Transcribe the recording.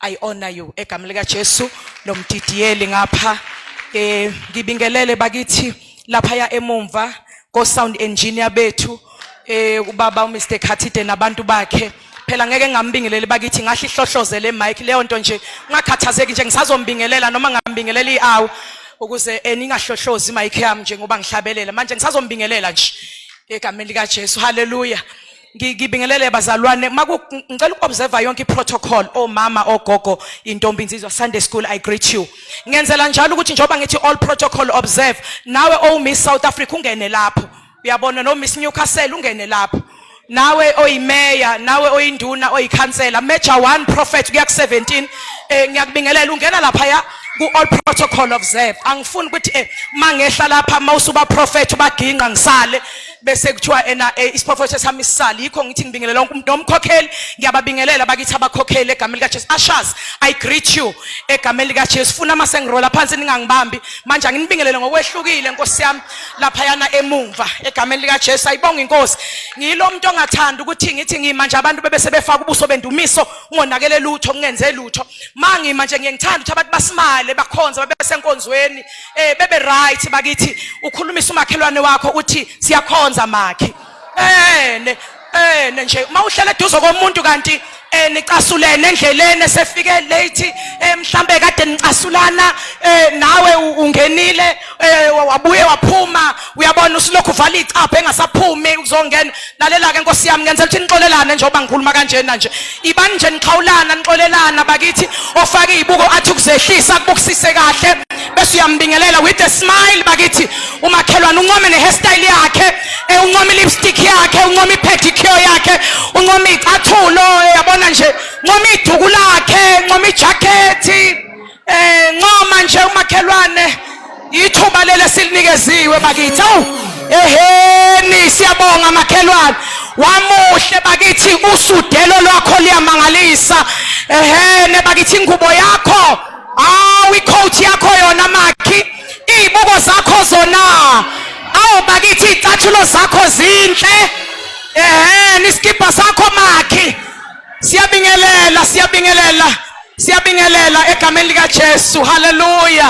I honor you egameni lika Jesu nomdidiyeli ngapha. Ngibingelele bakithi lapha ya emumva ko sound engineer bethu, ubaba uMr Khathide nabantu bakhe. Phela ngeke ngambingelele bakithi, ngahle ihlohloze le mic leyo nto nje. Ungakhathazeki nje, ngisazombingelela noma ngambingelela iawu ukuze ningahlohlozi imic yami njengoba ngihlabelela manje. Ngisazombingelela nje egameni lika Jesu. Haleluya. Ngibingelele bazalwane. Maku ngicela ukuobserve yonke iprotocol, omama, ogogo, intombi, insizwa, Sunday school, I greet you. Ngenzela njalo ukuthi njengoba ngithi all protocol observe, nawe o Miss South Africa ungene lapho, uyabona, no Miss Newcastle ungene lapho, nawe oyimeya, nawe oyinduna, oyikhansela, major 1 prophet kuya ku 17, ngiyakubingelela, ungena lapha ya ku all protocol observe. Angifuni ukuthi mangehla lapha mawusuba prophet ubaginqa ngisale bese kuthiwa ena isiprofetho sami sisali. Yikho ngithi ngibingelela wonke umuntu, nomkhokheli ngiyababingelela bakithi abakhokheli egameni lika Jesu. Ushers, I greet you egameni lika Jesu. Funa mase ngirola phansi ningangibambi manje, anginibingelele ngokwehlukile Nkosi yami lapha yana emumva egameni lika Jesu. Ayibonga inkosi. Ngiyilo muntu ongathanda ukuthi ngithi ngima nje abantu bebe sebefaka ubuso bendumiso, ungonakele lutho, kungenze lutho. Mangima nje ngiye ngithanda ukuthi abantu basimale, bakhonze, babe senkonzweni, bebe right bakithi. Ukhulumisa umakhelwane wakho uthi siyakhonza makhi. Ne ne nje mawuhlala eduze komuntu kanti nicasulene endleleni, esefike late, mhlambe kade nicasulana, nawe ungenile, wabuye waphuma, uyabona, usilokhu uvala icapha engasaphumi uzongena. Lalela ke Nkosi yami, ngenzela ukuthi nixolelane njengoba ngikhuluma kanjena nje. Ibani nje nixhawulana, nixolelana bakithi. Ofake izibuko athi ukuzehlisa kubukisise kahle, bese uyambingelela with a smile bakithi umakhelwane, uncome ne hairstyle yakhe, uncome lipstick yakhe, uncome ipedicure yakhe, uncome icathulo, yabona nje, ncome iduku lakhe, ncome ijacket, ncoma nje umakhelwane. Ithuba lele silinikeziwe bakithi. Awu eheni, siyabonga makhelwane, wamuhle bakithi, usudelo lwakho liyamangalisa. Ehene bakithi, ingubo yakho, awu, icoat yakho yona makhi, izibuko zakho zona, awu bakithi, icathulo zakho zinhle. Ehene, iskipa sakho makhi. Siyabingelela, siyabingelela, siyabingelela egameni lika Jesu. Haleluya.